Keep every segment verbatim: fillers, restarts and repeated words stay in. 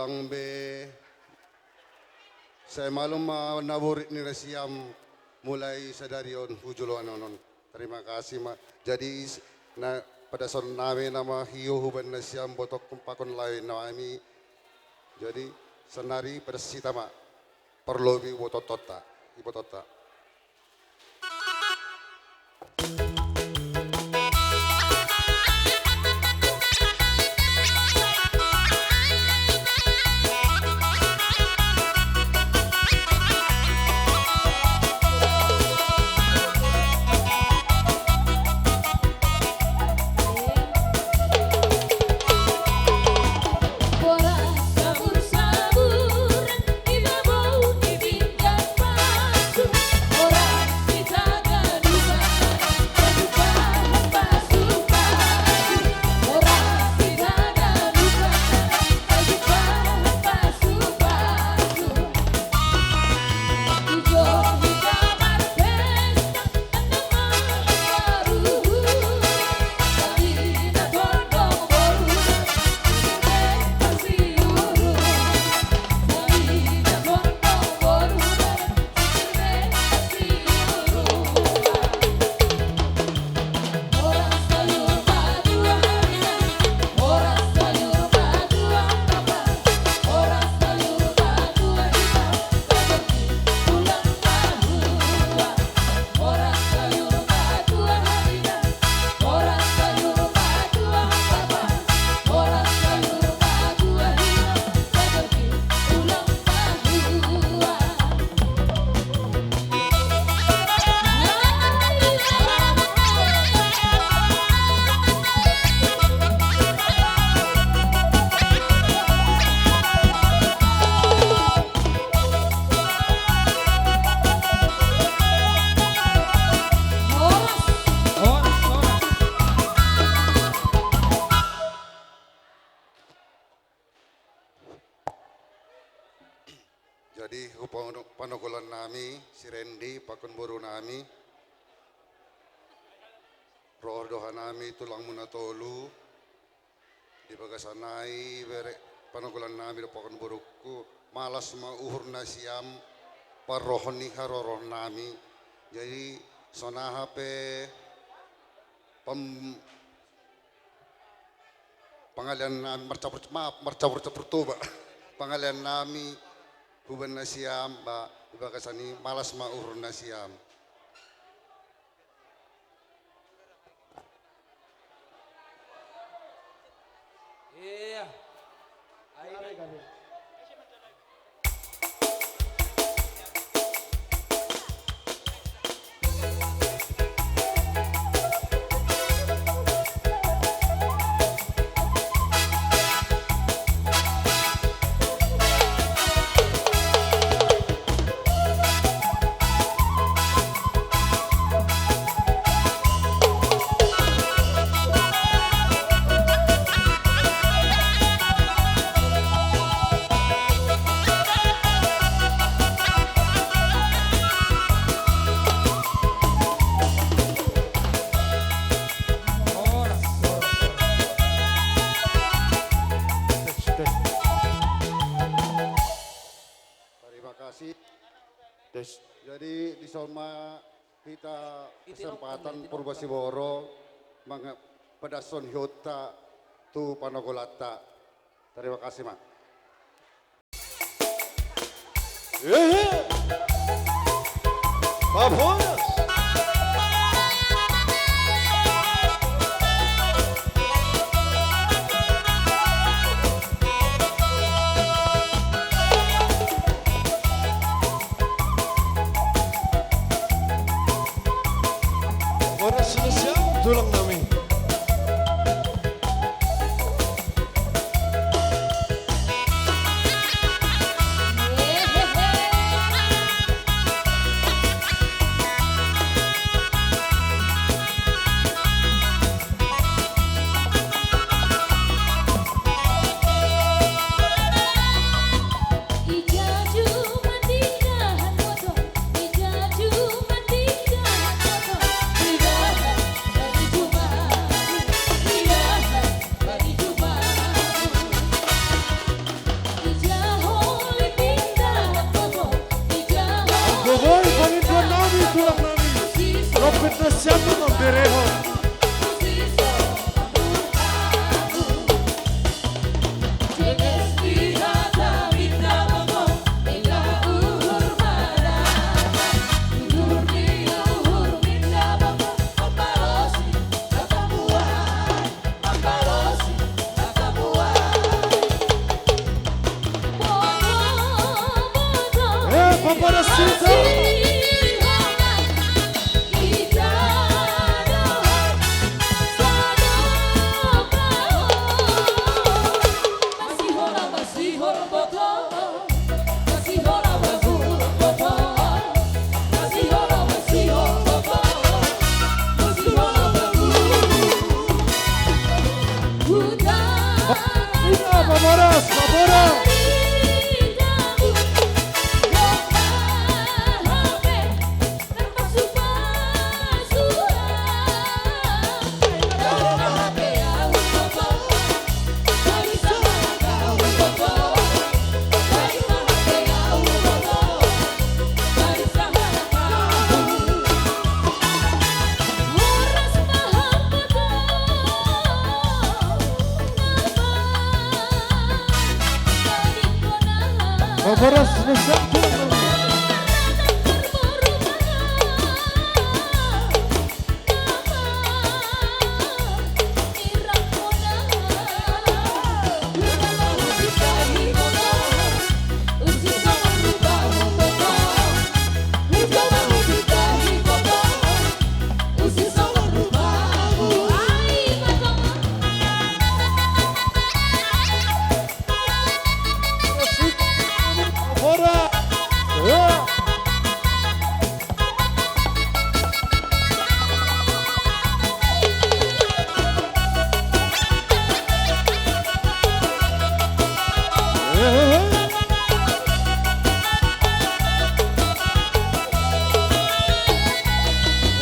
Bang be, sai malum ma na borit ni nasiam mulai sadari on tu joloan on. Terima kasih ma. Jadi, na, padason nami nama hiu huban nasiam botok pakon lae nami. Jadi, sonari padas hita ma. Parlobi ibotoonta, ibotoonta. Jadi, tu pano-, panogolan nami, si Rendi, pakon boru nami, ro do roha nami tulangmu na tolu, di bagasan i bere panogolan nami do pakon borungku, malas ma uhur nasiam, parrohon ni haroroan nami. Jadi, songon aha pe pem-, pangalean nami, marcabur, maaf, marcabur-cabur Toba. Pangalean nami, huban nasiam, ba, di bagasan i, malas ma uhur nasiam. Iya. Terima kasih. Tes. Jadi, dison ma hita kesempatan Purba Siboro manga-, padashon ihutna tu panogolanta. Terima kasih, Mak. Ehe. Babonas. Horas ni siang, tulang nami.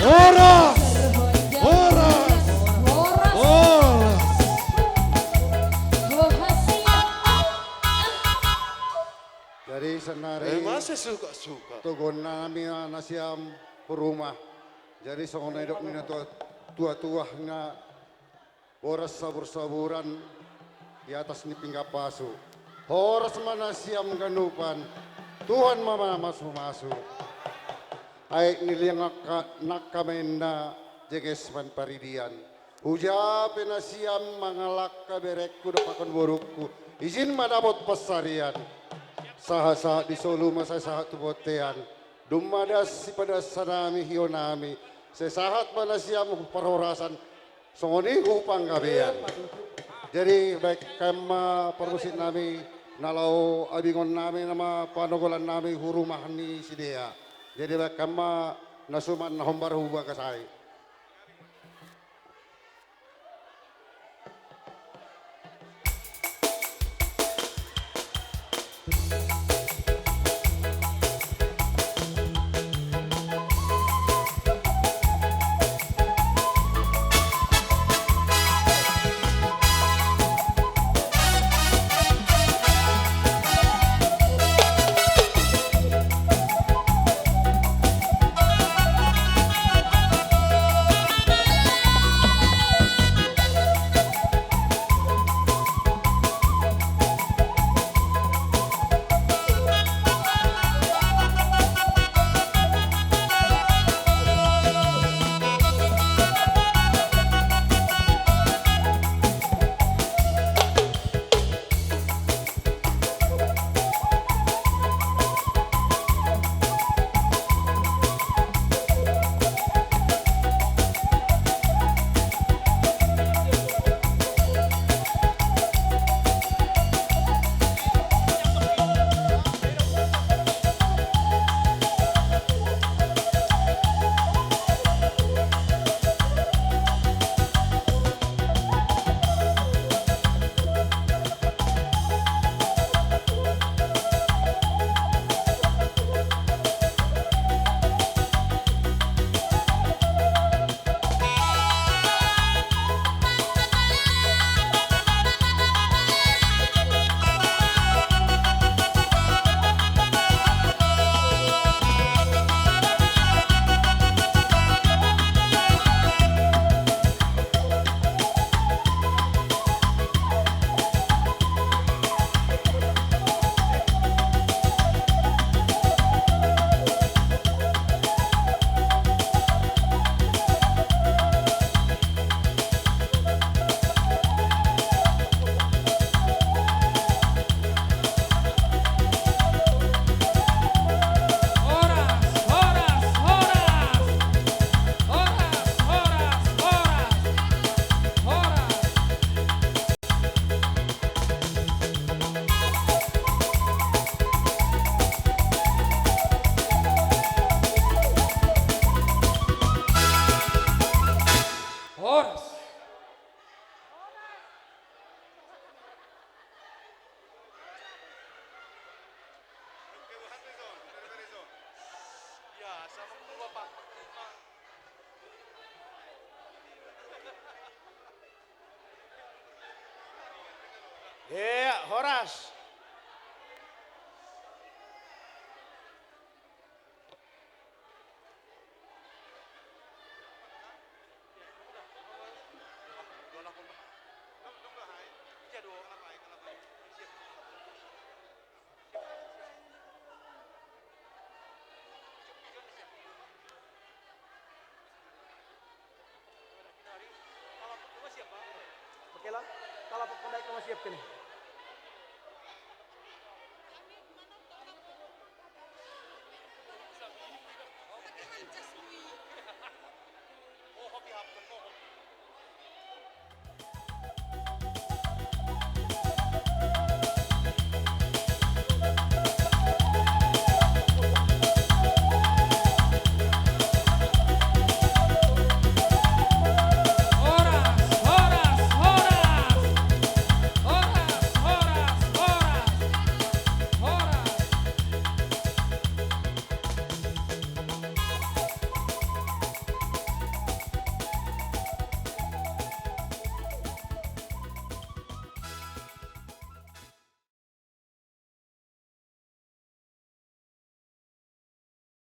Horas! Horas! Horas! Jadi, sonari, eh, masa suka-suka togon nami na sian rumah. Jadi, songon na nidok ni na tua, tua-tua na, boras sabur-saburan di atas ni pinggan pasu. Horas ma na sian ganupan, Tuhan ma mamasu-masu. Aek ni liang nangka, nangka ma inna, jeges ma paridian. Huja pe na sian mangalangka berengku dohot pakon borungku, ijin ma dapot pansarian. Sahat-sahat di solu ma sai sahat tu bontean. Dung ma das sipadas nami hio nami, sai sahat ma na sian parhorasan, songon i tu panggabean. Jadi, baen ma parmusik nami, na laho abingon nami, na ma panogolan nami tu rumah ni sidea. Jadi, baen ma na suman na hombar tu bagas ai. Iya, horas. Oke lah, kalau pokoknya kau masih siap kan?